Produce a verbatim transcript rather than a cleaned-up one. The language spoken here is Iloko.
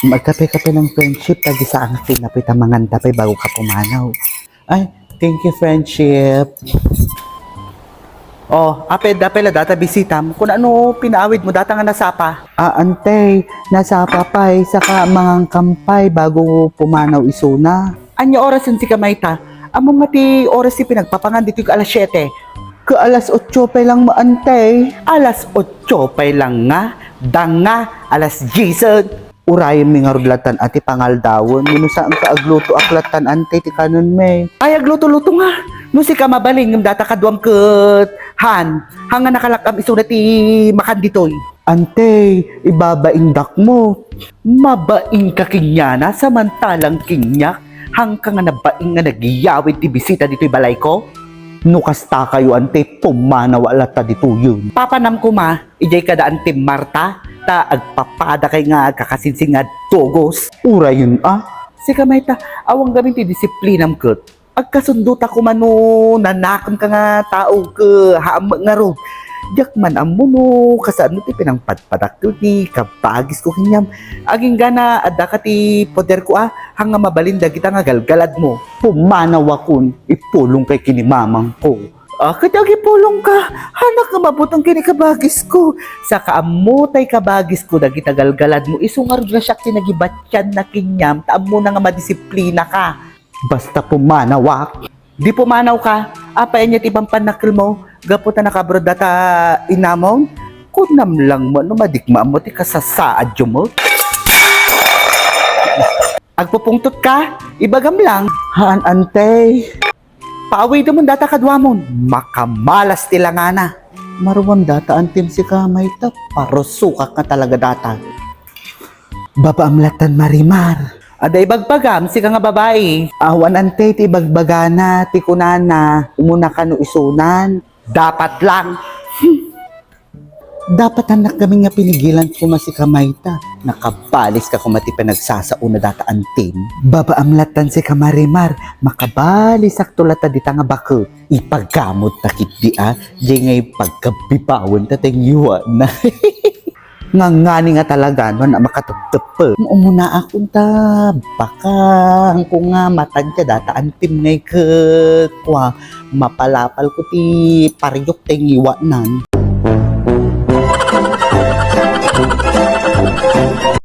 Magkape-kape ng friendship, tagisa ang tinapay ta manganta pay bago ka pumanaw. Ay, thank you, friendship. Oh, apay, apay la data bisitam. Kung ano pinaawid mo, data nga nasapa. Ah, antay, nasapa pay, saka mangangkampay bago pumanaw isuna. Anya oras yun si Kamayta? Amo nga ti oras ti pinagpapangan ditoy ka alas siete. Ka alas otso pay lang maantay. Alas otso pay lang nga, danga, alas diyes. Urayen mi ngarud latan a ti pangaldawen, wenno saan ka agluto ak latan antay ti kanen mi. Ay, agluto-luto nga. No sika mabalin, ngem data kaduam ket han, hanga nakalak-am isuna ti makan ditoy. Antay, ibabaindak mo. Mabain ka kenyana, samantalang kenyak, hangka nga nabain nga nagyawid ti bisita ditoy balay ko? No kasta kayo, antay, pumanaw a lata ditoyen. Papanam koma, idiay kada antim Marta, ta agpapada kay nga agkakasinsing nga dugos. Urayen a. Sika Mayta, awan gamin ti disiplinam ket. Agkasundo ta koma no nanakem ka nga tao ket haam ngarud. Diak man ammo no kasano ti pinangpadpadak ti kabagisko kenyam. Agingga na adda ka ti poder ko a, hanga mabalin dagita nga galgalad mo. Pumanaw akon, ipulong kay ken ni mamang ko. Ah, ket agipulong ka, hanak nga mabuteng ken ni kabagisko. Saka ammo tay kabagisko dagita galgalad mo, isu ngarud nga siak ti nagibatian na kenyam, ta ammona nga madisiplina ka. Basta pumanaw ak. Di pumanaw ka, apay ania ti pampannakkel mo, gapu ta nakabrod data inamon? Kunam lang mo no madikma mo ti kasasaad yo mo. Agpupungtot ka, ibagam lang. Haan, antay. Paawidem data kaduamon, makamalas ti langana. Maruam data antim sika Mayta, parusukak nga talaga data. Babaam latan Marimar. Adda ibagbagam, sika nga babai. Awan antay ti ibagbagana, ti kunana, umuna kano isunan. Dapat lang. Dapat annak gamin nga pinigilan koma sika Mayta. Nakabalis ka koma ti panagsasao na data antim. Babaam latan sika Marimar, makabalisakto lata dita nga baket. Ipagamot ta ketdi a, diay nga ipagkabibawen ta tengyo na. Ngangani nga talaga, no, na makateptep. Umuna akon ta, baka, ko nga matadya data antim ngay ket, kwa, mapalapal ko ti paryok ta ingiwanan.